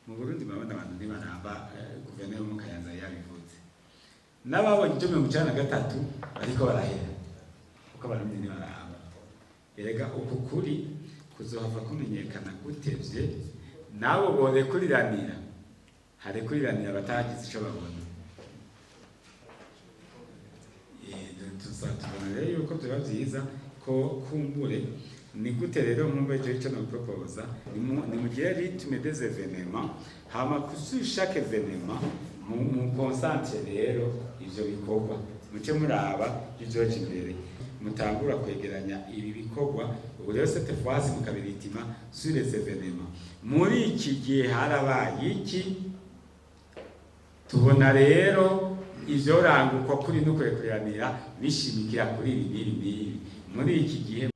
Mu Burundi murabona abantu ntibaramba. Guverineri wo mu Kayanza yabivuze, n'ababonye ibyo 93 bariko barahera, kuko Abarundi ntibaramba. Erega uku kuri kuzohava kumenyekana gutevye, nabo borekuriranira, harekuriranira abatagize ico babona. Tubona rero yuko vyoba vyiza ko kumbure ni gute rero nkumva ico no proposa, nimugire rythme des événements, hama sur chaque événement mu concentre rero ivyo bikorwa, muce muraba ivyoja imbere, mutangura kwegeranya ibi bikorwa. Ubu rero cette fois mukabi rythma sur les événements. Muri iki gihe harabaye iki? Tubona rero ivyorangukwa kuri no kurekuriranira bishimikira kuri ibi n'ibi n'ibi muri iki gihe.